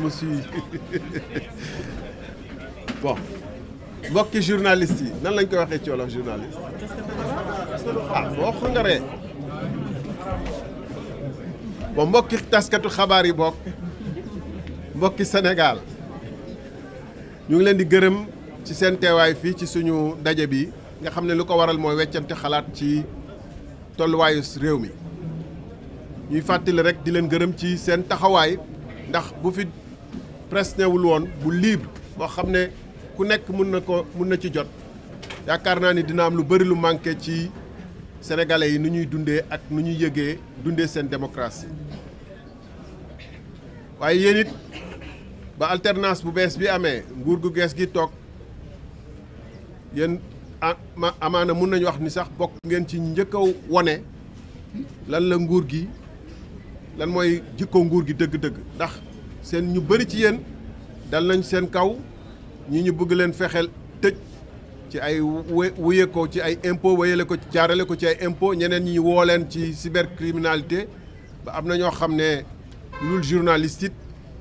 me suis bon mbokki journaliste yi nan lañ koy waxee ci wolof journaliste boo xongaree bon mbokki taskatu xabaar yi bokk mbokki Sénégal ñu ngi leen di gërëm ci seen teewaay fii ci suñu daje bi nga xam ne lu ko waral mooy weccante xalaat ci tolluwaayu réew mi ñuy fàttali rek di leen gërëm ci seen taxawaay ndax bu fi presse newul woon bu libre boo xam ne ku nekk mun na ci jot yaakaar naa ni dina am lu bëri lu manqué ci sénégalais yi nu ñuy dundee ak nu ñuy yëgee dundee seen démocratie waaye yéen it ba alternance bu bees bi amee nguur gu gees gi toog yéen amaana mun nañu wax ni sax bokk ngeen ci njëkk a wone lan la nguur gi lan mooy jikko nguur gi dëgg-dëgg ndax seen ñu bëri ci yéen dal nañ seen kaw ñi ñu bëgg leen fexeel tëj ci ay wuye ko ci ay impôt wayale ko jaarale ko ci ay impôt ñeneen ñi woo leen ci cybercriminalité ba am na ñoo xam ne lul journaliste it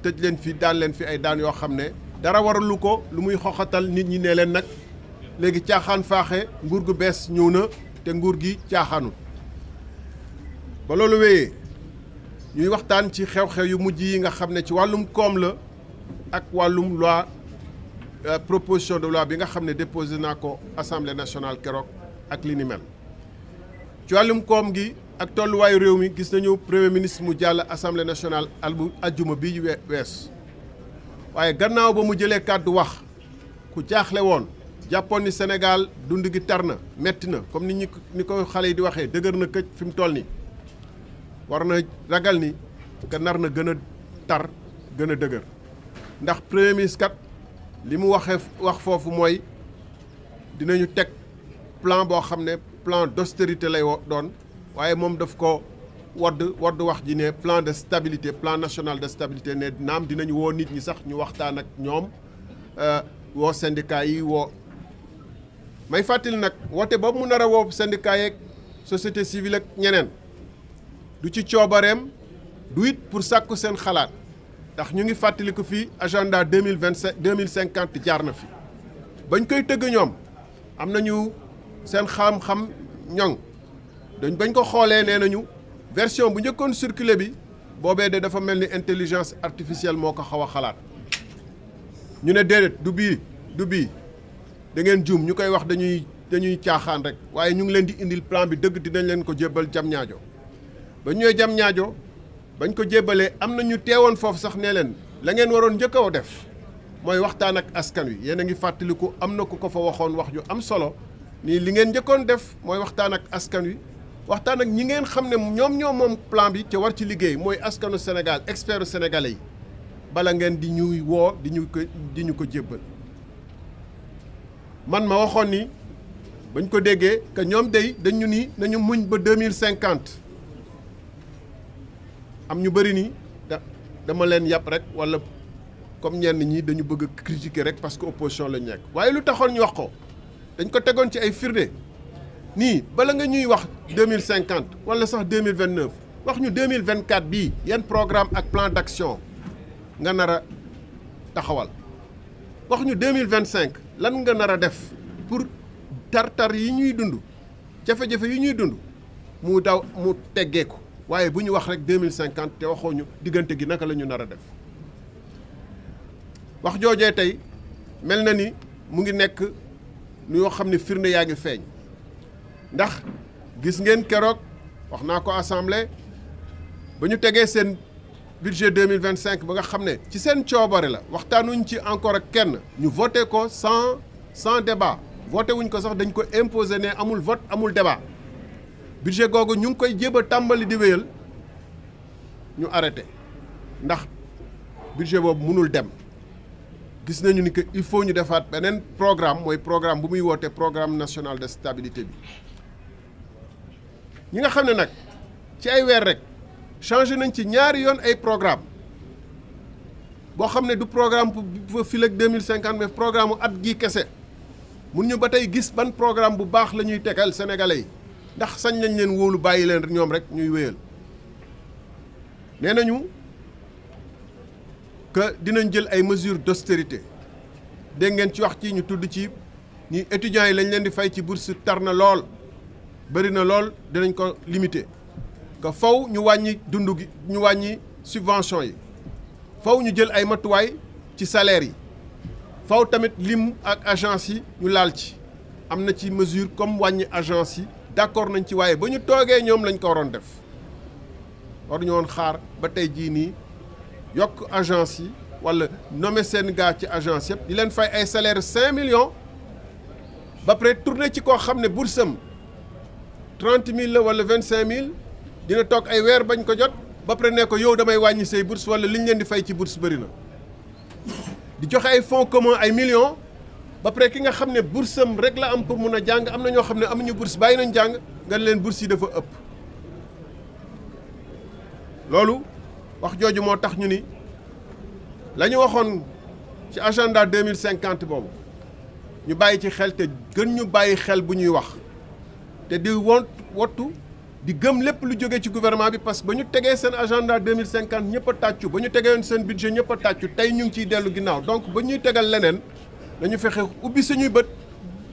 tëj leen fi daan leen fi ay daan yoo xam ne dara waralu ko lu muy xoxatal nit ñi ne leen nag léegi caaxaan faaxe nguur gu bees ñëw na te nguur gi caaxaanul ba loolu wéyee ñuy waxtaan ci xew-xew yu mujj yi nga xam ne ci wàllum koom la ak wàllum loi proposition de loi bi nga xam ne déposé naa ko assemblée nationale keroog ak li ni mel ci wàllum koom gi ak tolluwaayu réew mi gis nañu premier ministre mu jàll assemblée nationale ajjuma bii wees waaye gannaaw ba mu jëlee kàddu wax ku jaaxle woon jàppoon ni Sénégal dund gi tar na metti na comme ni ko xale yi di waxee dëgër na këj fi mu toll nii war na ragal ni que nar na gën a tar gën a dëgër ndax premier ministre kat li mu wax foofu mooy dinañu teg plan boo xam ne plan d'austérité lay doon waaye moom daf ko wadd wax ji ne plan de stabilité plan national de stabilité ne naam dinañu woo nit ñi sax ñu waxtaan ak ñoom woo syndicat yi woo may fàttali nag woote boobu mu nar a woo syndicat yeeg société civile ak ñeneen du ci coobareem du it pour sàkku seen xalaat ndax ñu ngi fàttaliku fii agenda 2050 jaar na fi bañ koy tëgg ñoom am nañu seen xam-xam ñoŋ bañ ko xoolee nee nañu version bu njëkkoon circulé bi boobee de dafa mel ni intelligence artificielle moo ko xaw a xalaat ñu ne déedéet du bii da ngeen juum ñu koy wax dañuy caaxaan rek waaye ñu ngi leen di indil plan bi dëgg dinañ leen ko jébbal jam ñaajo ba ñooy jam ñaajo bañ ko jébbalee am na ñu teewoon foofu sax nee leen la ngeen waroon njëkk a def mooy waxtaan ak askan wi yéen a ngi fàttaliku am na ku ko fa waxoon wax ju am solo nii li ngeen njëkkoon def mooy waxtaan ak askan wi waxtaan ak ñi ngeen xam ne ñoom moom plan bi ca war ci liggéey mooy askanu Sénégal experts sénégalais yi bala ngeen di ñuy woo di ñu ko jébbal man ma waxoon ni bañ ko déggee que ñoom dañu ni nañu muñ ba 2050 am ñu bëri ni dama leen yàpp rek wala comme ñenn ñi dañu bëgg a critiquer rek parce que opposition lañu nekk waaye lu taxoon ñu wax ko dañ ko tegoon ci ay firnde nii bala nga ñuy wax 2050 wala sax 2029 wax ñu 2024 bii yan programme ak plan d'action nga nar a taxawal wax ñu 2025 lan nga nar a def pour tar-tar yi ñuy dund jafe-jafe yi ñuy dund mu teggeeku waaye bu ñu wax rek 2050 te waxoo ñu diggante gi naka la ñu nar a def wax joojee tey mel na ni mu ngi nekk yoo xam ne firnde yaa ngi feeñ ndax gis ngeen keroog wax naa ko assemblée ba ñu tegee seen budget 2025 ba nga xam ne ci seen coobare la waxtaanuñ ci encore ak kenn ñu voté ko sans débat voté wuñ ko sax dañ ko imposer ne amul vote amul débat budget googu ñu ngi koy jéem a tàmbali di wéyal ñu arrêté ndax budget boobu mënul dem gis nañu ni que il faut ñu defaat beneen programme mooy programme bu muy woote programme national de stabilité bi ñi nga xam ne nag ci ay weer rek changé nañ ci ñaari yoon ay programme boo xam ne du programme pour fii ak 2050 mais programme mu at gii kese mun ñu ba tey gis ban programme bu baax la ñuy tegal sénégalais yi ndax sañ nañ leen wóolu bàyyi leen ñoom rek ñuy wéyal nee nañu que dinañ jël ay mesures d'austérité dégg ngeen ci wax ci ñu tudd ci ñi étudiants yi lañ leen di fay ci bourse tar na lool bëri na lool dinañ ko limiter que faw ñu wàññi dund gi ñu wàññi subvention yi faw ñu jël ay matuwaay ci salaire yi faw tamit lim ak agence yi ñu laal ci am na ci mesure comme wàññi agence yi d'accord nañ ci waaye ba ñu toogee ñoom lañ ko waroon def waruñu woon xaar ba tey jii nii yokk agence yi wala nommer seen gars ci agence yëpp di leen fay ay salaire 5 millions ba pare tourné ci koo xam ne boursam 30 000 la wala 25 000 dina toog ay weer bañ ko jot ba pare ne ko yow damay wàññi say bourse wala liñ leen di fay ci bourse bëri na di joxe ay fonds commun ay millions ba pare ki nga xam ne boursam rek la am pour mun a jàng am na ñoo xam ne amuñu bourse bàyyi nañ jàng nga leen bourse yi dafa ëpp loolu wax jooju moo tax ñu ni la ñu waxoon ci agenda 2050 boobu ñu bàyyi ci xel te gën ñu bàyyi xel bu ñuy wax te di wottu di gëm lépp lu jóge ci gouvernement bi parce que ba ñu tegee seen agenda 2050 ñëpp a tàccu ba ñu tegee seen budget ñëpp a tàccu tey ñu ngi ciy dellu ginnaaw donc ba ñuy tegal leneen dañu fexe ubbi suñuy bët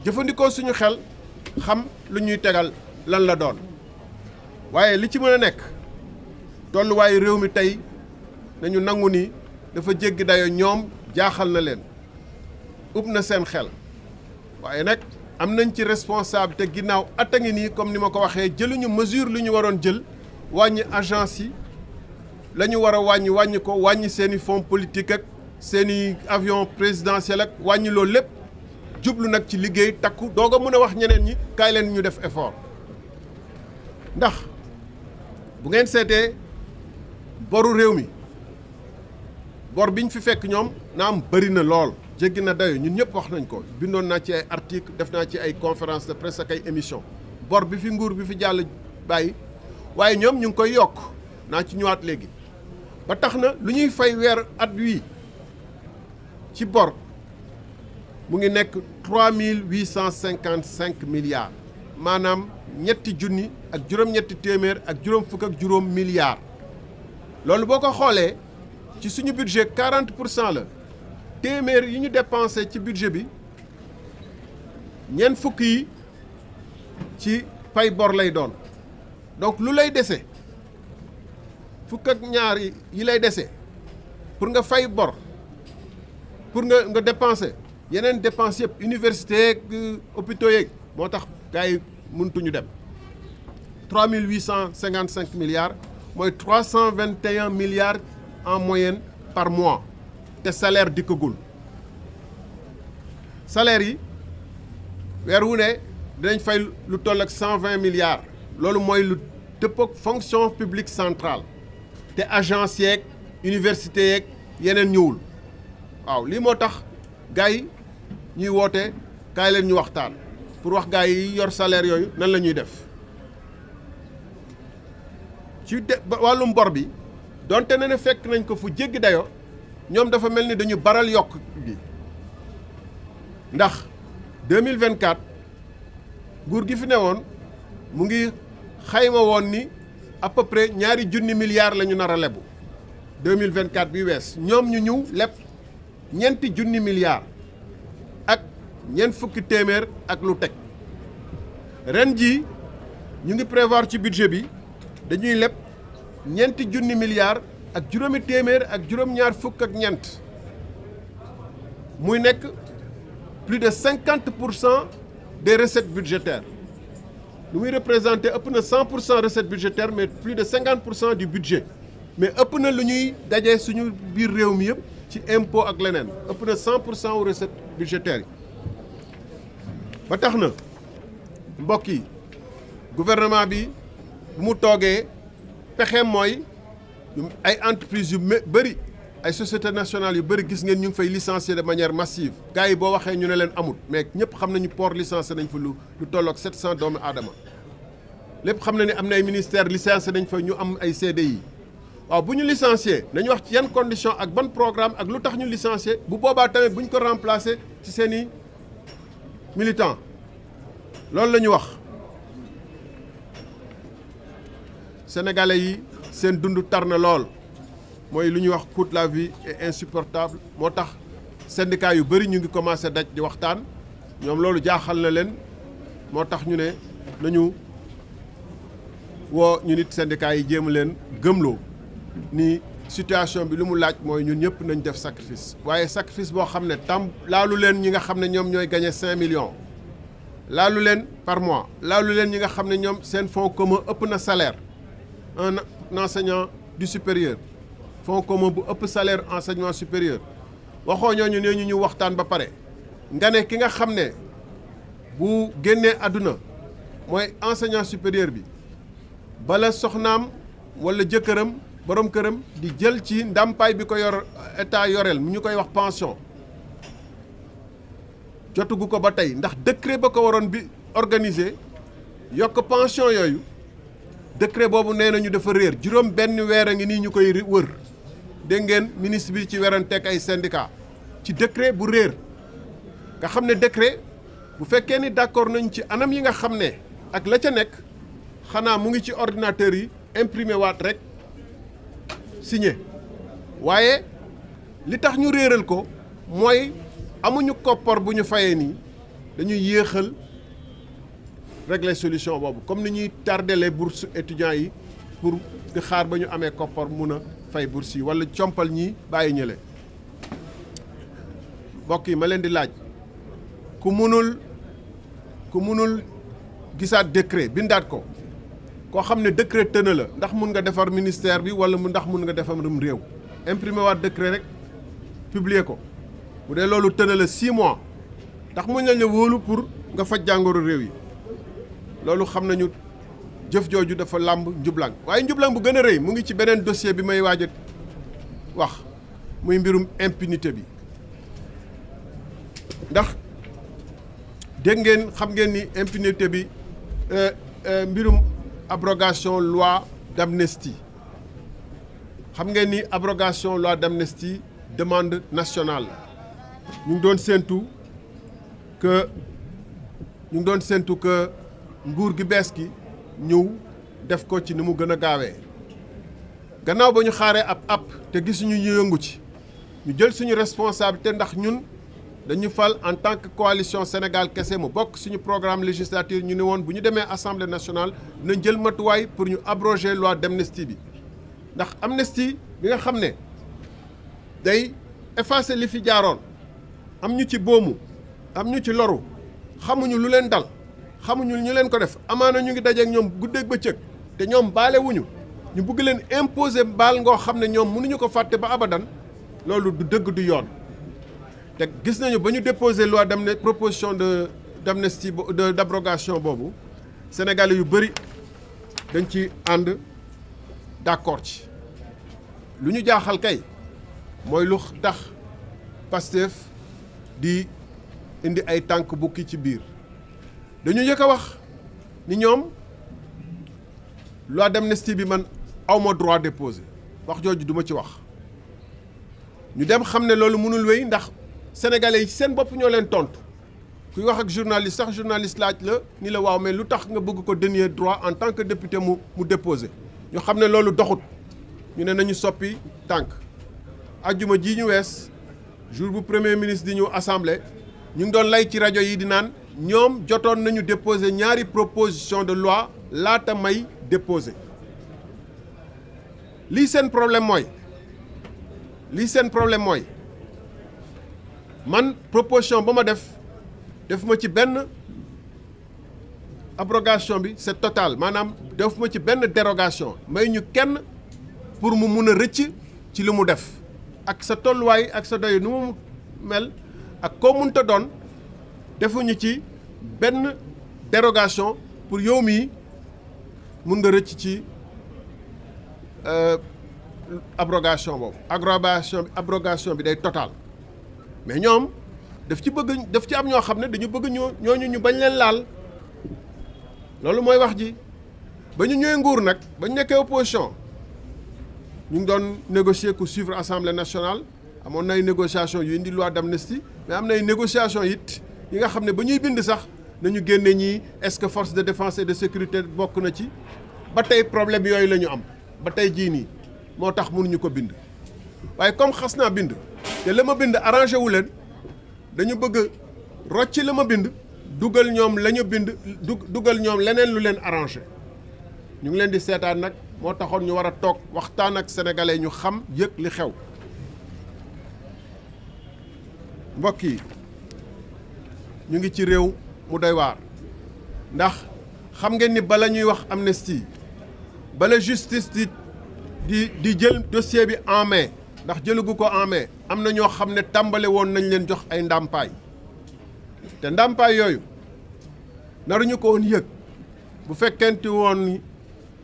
jëfandikoo suñu xel xam lu ñuy tegal lan la doon waaye li ci mën a nekk tolluwaayu réew mi tey nañu nangu ni dafa jéggi dayo ñoom jaaxal na leen ub na seen xel waaye nag am nañ ci responsabilité ginnaaw at a ngi nii comme ni ma ko waxee jëluñu mesure lu ñu waroon jël wàññi agence yi la ñu war a wàññi ko wàññi seen i fonds politique ak seen i avion présidentiel ak wàññi loolu lépp jublu nag ci liggéey takku doog a mën a wax ñeneen ñi kaay leen ñu def effort ndax bu ngeen seetee boru réew mi bor biñ fi fekk ñoom naam bëri na lool jéggi na dayo ñun ñëpp wax nañ ko bindoon naa ci ay article def naa ci ay conférence de presse ak ay émission bor bi fi nguur bi fi jàll bàyyi waaye ñoom ñu ngi koy yokk naa ci ñëwaat léegi ba tax na lu ñuy fay weer at wii ci bor mu ngi nekk 3855 milliards maanaam ñetti junni ak juróom-ñetti téeméer ak juróom fukk ak juróom milliards loolu boo ko xoolee ci suñu budget 40% la téeméer yi ñu dépensé ci budget bi ñeent fukk yi ci pay bor lay doon donc lu lay dese fukk ak ñaar yi lay dese pour nga fay bor pour nga dépenser yeneen dépense yëpp université yeeg hôpitaux yeeg moo tax gars yi mëntuñu dem 3855 milliards mooy 321 milliards en moyenne par mois te salaire dikkagul salaire yi weer wu ne dinañ fay lu toll ak 120 milliards loolu mooy lu dëppook fonction publique centrale te agence yeeg université yeeg yeneen ñëwul waaw lii moo tax gars yi ñuy woote kaay leen ñu waxtaan pour wax gars yi yor salaire yooyu nan la ñuy def ci wàllum bor bi donte ne fekk nañ ko fu jéggi dayo ñoom dafa mel ni dañu baral yokk bi ndax 2024 nguur gi fi ne woon mu ngi xayma woon ni à peu près ñaari junni milliards la ñu nar a lebu 2024 bi wees ñoom ñu ñëw leb ñeenti junni milliards ak ñeent fukki téeméer ak lu teg ren jii ñu ngi prévoir ci budget bi dañuy leb ñeenti junni milliards ak juróomi téeméer ak juróom-ñaar fukk ak ñeent muy nekk plus de 50% des recettes budgétaires lu muy représenté ëpp na 100% recettes budgétaires mais plus de 50% du budget mais ëpp na lu ñuy dajee suñu biir réew mi yëpp ci impôt ak leneen ëpp na 100% aux recettes budgétaires yi ba tax na mbokk yi gouvernement bi bu mu toogee pexeem mooy ay entreprises yu bëri ay sociétés nationales yu bëri gis ngeen ñu ngi fay licencier de manière massive gars yi boo waxee ñu ne leen amut mais ñëpp xam nañu port licencié nañ fa lu tolloog 700 doomu aadama lépp xam na ni am na ay ministères licencié nañ fa ñu am ay CDI waaw bu ñu licencié nañu wax ci yan condition ak ban programme ak lu tax ñu licencié bu boobaa tamit bu ñu ko remplacer ci seen i militants loolu la ñu wax sénégalais yi seen dund tar na lool mooy lu ñuy wax coût de la vie est insupportable moo tax syndicat yu bëri ñu ngi commencé daj di waxtaan ñoom loolu jaaxal na leen moo tax ñu ne nañu woo ñu nit syndicat yi jéem leen gëmloo ni situation bi lu mu laaj mooy ñun ñëpp nañ def sacrifice waaye sacrifice boo xam ne laalu leen ñi nga xam ne ñoom ñooy gagné 5 millions laalu leen par mois laalu leen ñi nga xam ne ñoom seen fonds commun ëpp na salaire un enseignant du supérieur fonds commun bu ëpp salaire enseignement supérieur waxoo ñooñu ne ñu waxtaan ba pare nga ne ki nga xam ne bu génnee àdduna mooy enseignant supérieur bi bala soxnaam walla jëkkëram borom këram di jël ci ndàmpaay bi ko yor état yoreel mu ñu koy wax pension jotugu ko ba tey ndax décret ba ko waroon bi organiser yokk pension yooyu décret boobu nee nañu dafa réer juróom benn weer a ngi nii ñu koy wër dégg ngeen ministre bi ci weranteeg ay syndicat ci décret bu réer nga xam ne décret bu fekkee ni d'accord nañ ci anam yi nga xam ne ak la ca nekk xanaa mu ngi ci ordinateur yi imprimé waat rek signé waaye li tax ñu réeral ko mooy amuñu koppar bu ñu fayee nii dañuy yéexal régler solution boobu comme ni ñuy tardelee bourse étudiants yi pour di xaar ba ñu amee koppar mun a fay bourse yi wala compal ñi bàyyi ñële mbokk yi ma leen di laaj ku munul gisaat décret bindaat ko koo xam ne décret tëna la ndax mun nga defar ministère bi wala ndax mun nga defar réew imprimer waat décret rek publier ko bu dee loolu tëna la 6 mois ndax mun nañ la wóolu pour nga faj jàngoro réew yi loolu xam nañu jëf jooju dafa làmb njublang waaye njublang bu gën a rëy mu ngi ci beneen dossier bi may waaj a wax muy mbirum impunité bi ndax dégg ngeen xam ngeen ni impunité bi mbirum abrogation loi d'amnistie xam ngeen ni abrogation loi d'amnistie demande nationale la ñu ngi doon séentu que nguur gi bees gi ñëw def ko ci ni mu gën a gaawee gannaaw ba ñu xaaree ab te gisuñu ñu yëngu ci ñu jël suñu responsabilité ndax ñun dañu fal en tant que coalition Sénégal kese mu bokk suñu programme législatif ñu ne woon bu ñu demee assemblée nationale dinañ jël matuwaay pour ñu abroger loi d'amnistie bi ndax amnistie bi nga xam ne day effacer li fi jaaroon am ñu ci boomu am ñu ci loru xamuñu lu leen dal xamuñu ñu leen ko def amaana ñu ngi dajeek ñoom guddeeg bëccëg te ñoom baale wuñu ñu bëgg leen imposer baal ngoo xam ne ñoom mënuñu ko fàtte ba abadan loolu du dëgg du yoon te gis nañu ba ñu déposer loi proposition d'amnistie d'abrogation boobu Sénégalais yu bëri dañ ci ànd d'accord ci lu ñu jaaxal kay mooy lu tax Pastef di indi ay tànk bukki ci biir dañu njëkk a wax ni ñoom loi d'amnistie bi man awma droit déposer wax jooju duma ci wax ñu dem xam ne loolu mënul wéy ndax sénégalais yi seen bopp ñoo leen tontu kuy wax ak journaliste sax journaliste laaj la ni la waaw mais lu tax nga bëgg ko dénier droit en tant que député mu déposer ñu xam ne loolu doxut ñu ne nañu soppi tànk ajjuma ji ñu wees jour bu premier ministre di ñëw assemblée ñu ngi doon lay ci rajo yi di naan ñoom jotoon nañu déposer ñaari proposition de loi laata may déposer lii seen problème mooy man proposition ba ma def ma ci benn abrogation bi c'est total maanaam def ma ci benn dérogation may ñu kenn pour mu mun a rëcc ci li mu def ak sa tolluwaay ak sa doy nu mu mel ak koo munta doon defuñu ci benn dérogation pour yow mii mun nga rëcc ci abrogation boobu abrogation bi day total mais ñoom daf ci am ñoo xam ne dañu bëgg ñooñu ñu bañ leen laal loolu mooy wax ji ba ñu ñëwee nguur nag ba ñu nekkee opposition ñu ngi doon négocier ku suivre assemblée nationale amoon na ay négociation yu indi loi d'amnistie mais am na ay négociation it yi nga xam ne ba ñuy bind sax nañu génne ñii est-ce que force de défense et de sécurité bokk na ci ba tey problème yooyu la ñu am ba tey jii nii moo tax mënuñu ko bind waaye comme xas naa bind te la ma bind arrangé wu leen dañu bëgg rocci la ma bind dugal ñoom la ñu bind dugal ñoom leneen lu leen arrangé ñu ngi leen di seetaan nag moo taxoon ñu war a toog waxtaan ak sénégalais ñu xam yëg li xew mbokk yi ñu ngi ci réew mu doy waar ndax xam ngeen ni bala ñuy wax amnistie bala justice di jël dossier bi en main ndax jëlugu ko en main am na ñoo xam ne tàmbale woon nañ leen jox ay ndàmpaay te ndàmpaay yooyu naruñu ko woon yëg bu fekkente woon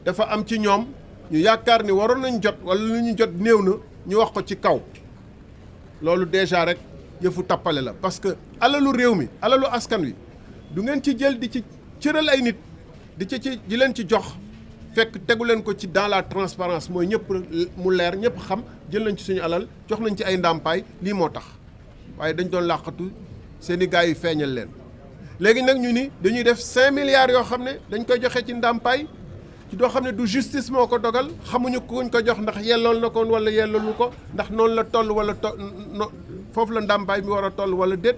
dafa am ci ñoom ñu yaakaar ni waroon nañ jot wala lu ñu jot néew na ñu wax ko ci kaw loolu déjà rek yëfu tappale la parce que alalu réew mi alalu askan wi du ngeen ci jël di ci cëral ay nit di leen ci jox fekk tegu leen ko ci dans la transparence mooy ñëpp mu leer ñëpp xam jël nañ ci suñu alal jox nañ ci ay ndàmpaay lii moo tax waaye dañ doon làqatu seeni gars yi feeñal leen léegi nag ñu ni dañuy def 5 milliards yoo xam ne dañ koy joxe ci ndàmpaay ci doo xam ne du justice moo ko dogal xamuñu kuñ ko jox ndax yellool na ko wala yelloolu ko ndax noonu la toll wala foofu la ndàmpaay mi war a toll wala déet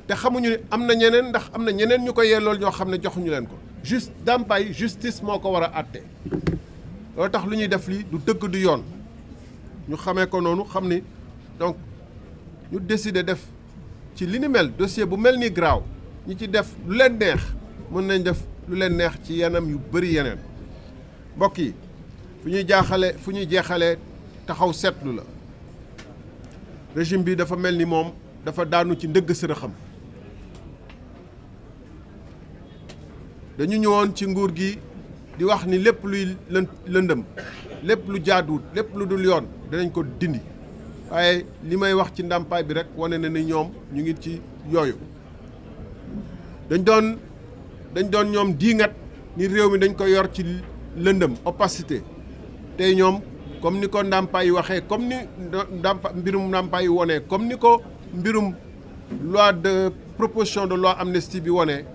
te xamuñu ne am na ñeneen ndax am na ñeneen ñu ko yellool ñoo xam ne joxuñu leen ko ndàmpaay justice moo ko war a àtte loolu tax lu ñuy def lii du dëgg du yoon ñu xamee ko noonu xam ni donc ñu décider def ci li ni mel dossier bu mel ni graaw ñi ci def lu leen neex mën nañ def lu leen neex ci yenam yu bëri yeneen mbokk yi fu ñuy jeexalee taxaw seetlu la régime bi dafa mel ni moom dafa daanu ci ndëgg sërëxam dañu ñëwoon ci nguur gi di wax ni lépp luy lëndëm lépp lu jaaduwut lépp lu dul yoon dinañ ko dindi waaye li may wax ci ndàmpaay bi rek wane na ni ñoom ñu ngi ci yooyu dañ doon ñoom diingat ni réew mi dañ ko yor ci lëndëm opacité tey ñoom comme ni ko ndàmpaay yi waxee comme ni mbirum ndàmpaay yi wonee comme ni ko mbirum loi de proposition de loi amnistie bi wonee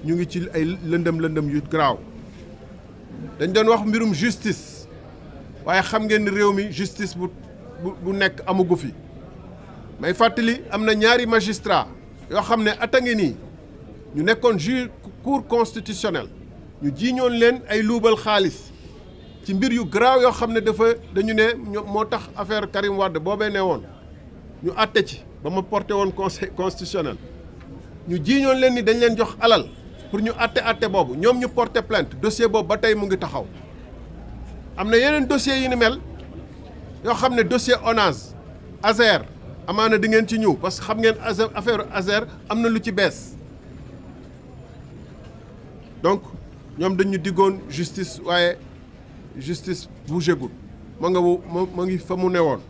ñu ngi ci ay lëndëm yu garaaw dañ doon wax mbirum justice waaye xam ngeen ni réew mi justice bu nekk amugu fi may fàttali am na ñaari magistrat yoo xam ne at a ngi nii ñu nekkoon juge cour constitutionnel ñu jiiñoon leen ay luubal xaalis ci mbir yu garaaw yoo xam ne dañu ne moo tax affaire Karim Wade boobee ne woon ñu àtte ci ba ma porté woon conseil constitutionnel ñu jiiñoon leen ni dañ leen jox alal pour ñu àtte boobu ñoom ñu porté plainte dossier boobu ba tey mu ngi taxaw am na yeneen dossiers yi ni mel yoo xam ne dossier ONAS Azer amaana di ngeen ci ñëw parce que xam ngeen affaire Azer am na lu ci bees donc ñoom dañu diggoon justice waaye justice bougé gul ma ngi fa mu ne woon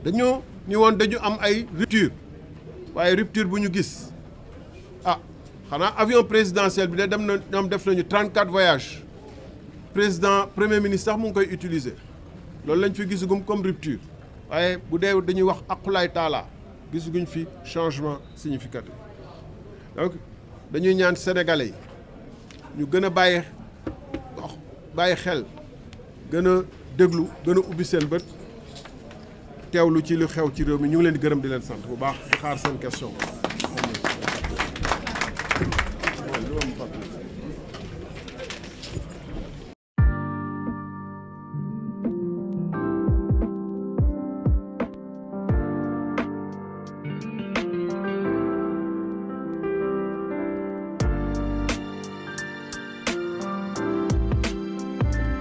dañu am ay rupture waaye rupture bu ñu gis xanaa avion présidentiel bi de dem na ñoom def nañu 34 voyages premier ministre sax mu ngi koy utiliser loolu lañ fi gisugum comme rupture waaye bu dee dañuy wax aqulaay taala gisuguñ fi changement significatif donc dañuy ñaan sénégalais yi ñu gën a bàyyi xel gën a déglu gën a ubbi seen bët teewlu ci lu xew ci réew mi ñu ngi leen di gërëm di leen sant bu baax di xaar seen question